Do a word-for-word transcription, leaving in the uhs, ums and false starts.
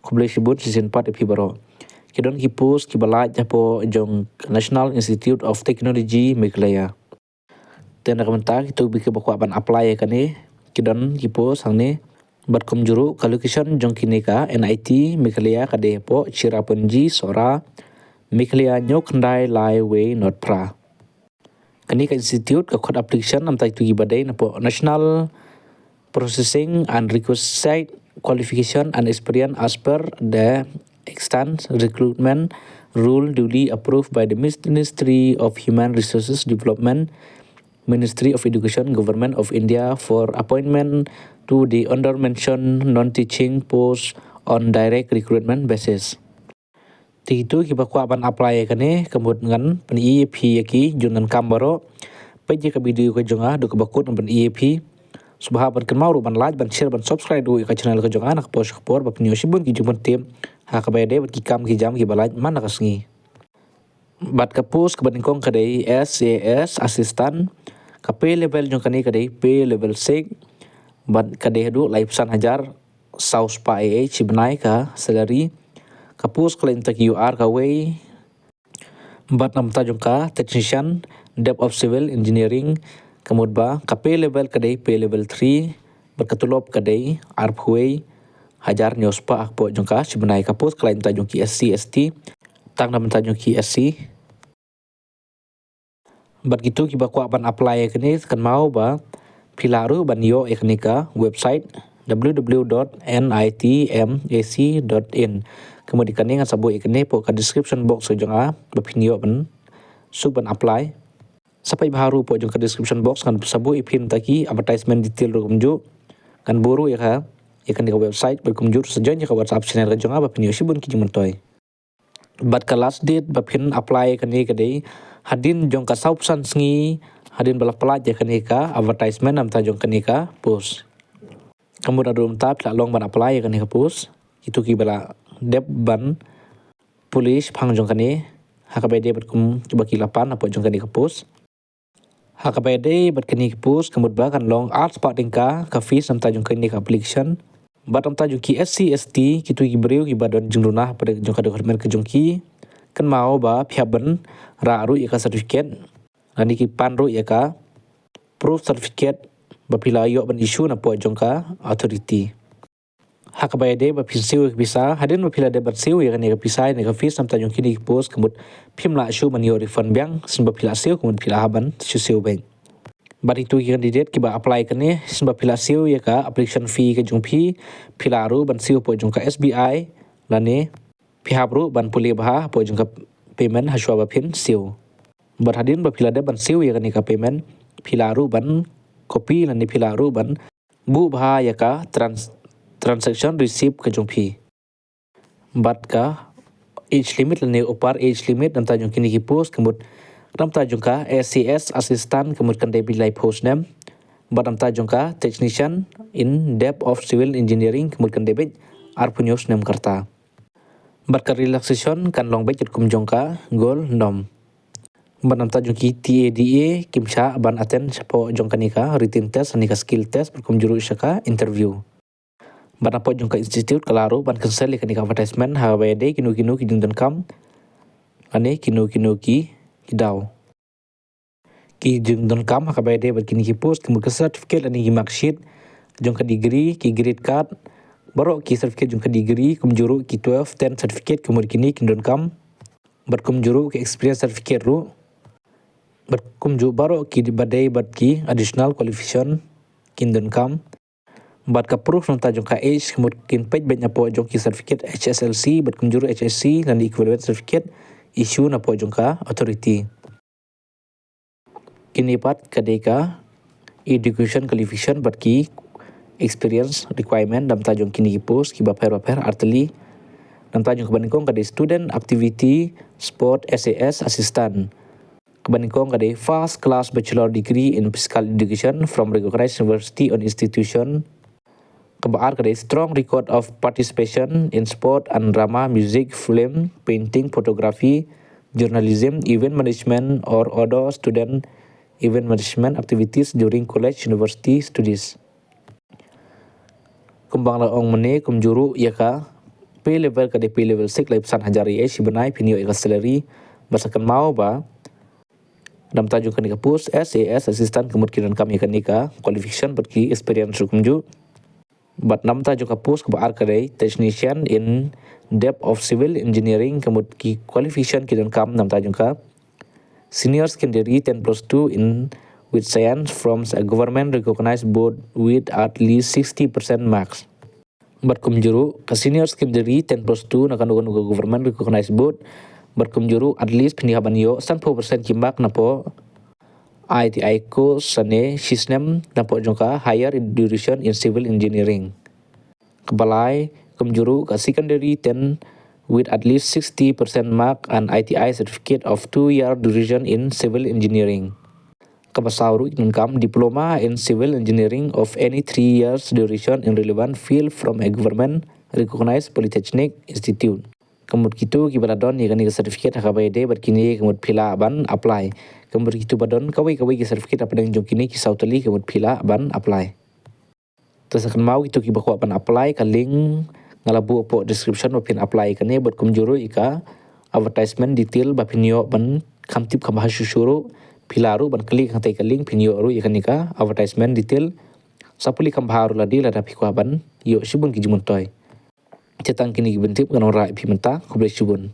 Khublei shibun shisien pat ïa phi baroh. Ki don ki post kiba lait hapoh jong National Institute of Technology Meghalaya. Te na ka bynta kito kiba kwah ban apply ïa kane, ki don ki post hangne. Bad kumjuh ruh ka location jong kine ka N I T Meghalaya ka dei hapoh Cherrapunji Sohra, Meghalaya hynñiew khyndai lai wei nod phra. Kane ka institute ka khot application namta kito kiba dei napoh National Processing and Requisite Qualification and Experience as per the extant recruitment rule duly approved by the Ministry of Human Resources Development, Ministry of Education, Government of India for appointment to the undermentioned non-teaching post on direct recruitment basis. Te kito kiba kwah ban apply ïa kane ka mut ngan pyni ïa phi ïa ki jingdonkam baroh. Peit ïa ka video ka jong nga haduh kaba kut ngan pyni ïa phi. Sngewbha ban kynmaw ruh ban like, ban share, ban subscribe ruh ïa ka channel ka jong nga, na ka por sha ka por ba phin ïoh shibun ki jingpyntip ha kaba ïadei bad ki kam ki jam kiba lait man la ka sngi. Bad ka post kaba nyngkong ka dei S A S assistant. Ka pay level jong kane ka dei pay level six. Bad ka dei haduh laiphew san hajar saw spah A H shi bnai ka salary. Ka post ka lait mynta ki U R kawei. Bad namta jong ka technician, Depth of Civil Engineering, ka mut ba ka pay level ka dei pay level three. Bad ka tulop ka dei arphew wei hajar hynñiew spah hapoh jong ka shi bnai. Ka post ka lait mynta jong ki S C S T, tang namta jong ki S C. Bad kito kiba kwah ban apply ïa kane, kynmaw ba phi lah ruh ban ïoh ïa kane ka website, W W W dot N I T M A C dot in. Ka mut ïa kane ngan sa buh ïa kane hapoh ka description box ka jong nga ba phin ïoh ban suk ban apply. Sa peit bha ruh hapoh jong ka description box, ngan sa buh ïa phi namta ki advertisement detail ruh kumjuh. Ngan buh ruh ïa ka, ïa kane ka website bad kumjuh sa join ïa ka WhatsApp channel ka jong nga ba phin ïoh shibun ki jingmyntoi. Bad ka last date ba phin apply ïa kane ka dei hadien jong ka sawphew san sngi hadien ba la pynlait ïa kane ka advertisement namta jong kane ka post. Ka mut naduh mynta phi lah long ban apply ïa kane ka post. Kito kiba la dep ban pule shaphang jong kane, ha kaba ïadei bad kum kiba ki la pan hapoh jong kane ka post. Ha kaba ïadei bad kane ka post, ka mut ba kan long arspah tyngka ka fees namta jong kane ka application. Bad namta jong ki S C S T, kito ki briew kiba don jingduna hapoh jong ka department ka jong ki, kynmaw ba phi hap ban rah ruh ïa ka certificate lane ki pan ruh ïa ka proof certificate ba phi la ïoh ban issue napoh jong ka authority. Ha kaba ïadei ba phin siew ïa ka pisa, hadien ba phi la dep ban siew ïa kane ka pisa, ïa kane ka fees namta jong kine ki post, ka mut phim lah shuh ban ïoh refund biang, shen ba phi la siew, ka mut phi lah hap ban shu siew beit. Bad kito ki candidate kiba apply kane, shen ba phi la siew ïa ka application fee ka jong phi, phi lah ruh ban siew hapoh jong ka S B I lane phi hap ruh ban pule bha hapoh jong ka payment hashwa ba phin siew. Bad hadien ba phi la dep ban siew ïa kane ka payment, phi lah ruh ban copy lane phi lah ruh ban buh bha ïa ka trans-, transaction receipt ka jong phi. Bad ka age limit lane upper age limit namta jong kine ki post, ka mut namta jong ka S C S assistant, ka mut kan dei beit laiphew snem. Bad namta jong ka technician in depth of civil engineering, ka mut kan dei beit arphew hynñiew snem ka rta. Bad ka relaxation kan long beit katkum jong ka Golden Dome. Bad namta jong ki T A D A kim shah ban attend shapoh jong kane ka written test, kane ka skill test, bad kumjuh ruh sha ka interview. Bad napoh jong ka institute ka lah ruh ban cancel ïa kane ka advertisement ha kaba ïadei kino kino ki jingdonkam lane kino kino ki, ki daw. Ki jingdonkam ha kaba ïadei bad kine ki post, ka mut ka certificate lane ki marksheet jong ka degree, ki grade card, baroh ki certificate jong ka degree, kumjuh ruh ki twelve ten certificate, ka mut kine kin donkam. Bad kumjuh ruh ki experience certificate ruh. Bad kumjuh baroh kiba dei bad ki additional qualification kin donkam. Bad ka proof namta jong ka age, ka mut kin peit beit napoh jong ki certificate H S L C bad kumjuh ruh H S C lane equivalent certificate issue napoh jong ka authority. Kine pat ka dei ka education qualification bad ki experience requirement namta jong kine ki post kiba pher bapher, artylli namta jong kaba nyngkong ka dei student activity sport S A S assistant. Kaba nyngkong ka dei first class bachelor degree in physical education from recognized university or institution. Kaba ar ka dei strong record of participation in sport and drama, music, film, painting, photography, journalism, event management or other student event management activities during college university studies. Kumba nga la ong mynne, kumjuh ruh ïa ka pay level ka dei pay level six, lai phew san hajar ïa shi bnai phin ïoh ïa ka salary. Bad sa kynmaw ba namta jong kane ka post S A S assistant ka mut ki donkam ïa kane ka qualification bad ki experience ruh kumjuh. Bad namta jong ka post kaba ar ka dei technician in depth of civil engineering ka mut ki qualification ki donkam namta jong ka senior secondary ten plus two in with science from a government recognized board with at least sixty percent marks. Bad kumjuh ruh ka senior secondary ten plus two na kano kano ka government recognized board. Bad kumjuh ruh at least phin hap ban ïoh sanphew percent ki mark napoh I T I course sane shisnem napoh jong ka higher education in civil engineering. Kaba lai, kumjuh ruh ka secondary ten with at least sixty percent mark and I T I certificate of two year duration in civil engineering. Kaba saw ruh ki donkam diploma in civil engineering of any three years duration in relevant field from a government recognized polytechnic institute. Ka mut kito kiba la don ïa kane ka certificate ha kaba ïadei bad kine ka mut phi lah ban apply. Ka mut kito ba don kawei kawei ki certificate hapdeng jong kine ki saw tylli ka mut phi lah ban apply. Te sa kynmaw kito kiba kwah ban apply, ka link nga la buh hapoh description ba phin apply ïa kane bad kumjuh ruh ïa ka advertisement detail ba phin ïoh ban kham tip kham bha shuh shuh ruh phi lah ruh ban click hangtai ka link phin ïoh ruh ïa kane ka advertisement detail. Sa pule kham bha ruh lade lada phi kwah ban ïoh shibun ki jingmyntoi. Te tang kine ki ban tip ngan wanrah ïa phi mynta, khublei shibun.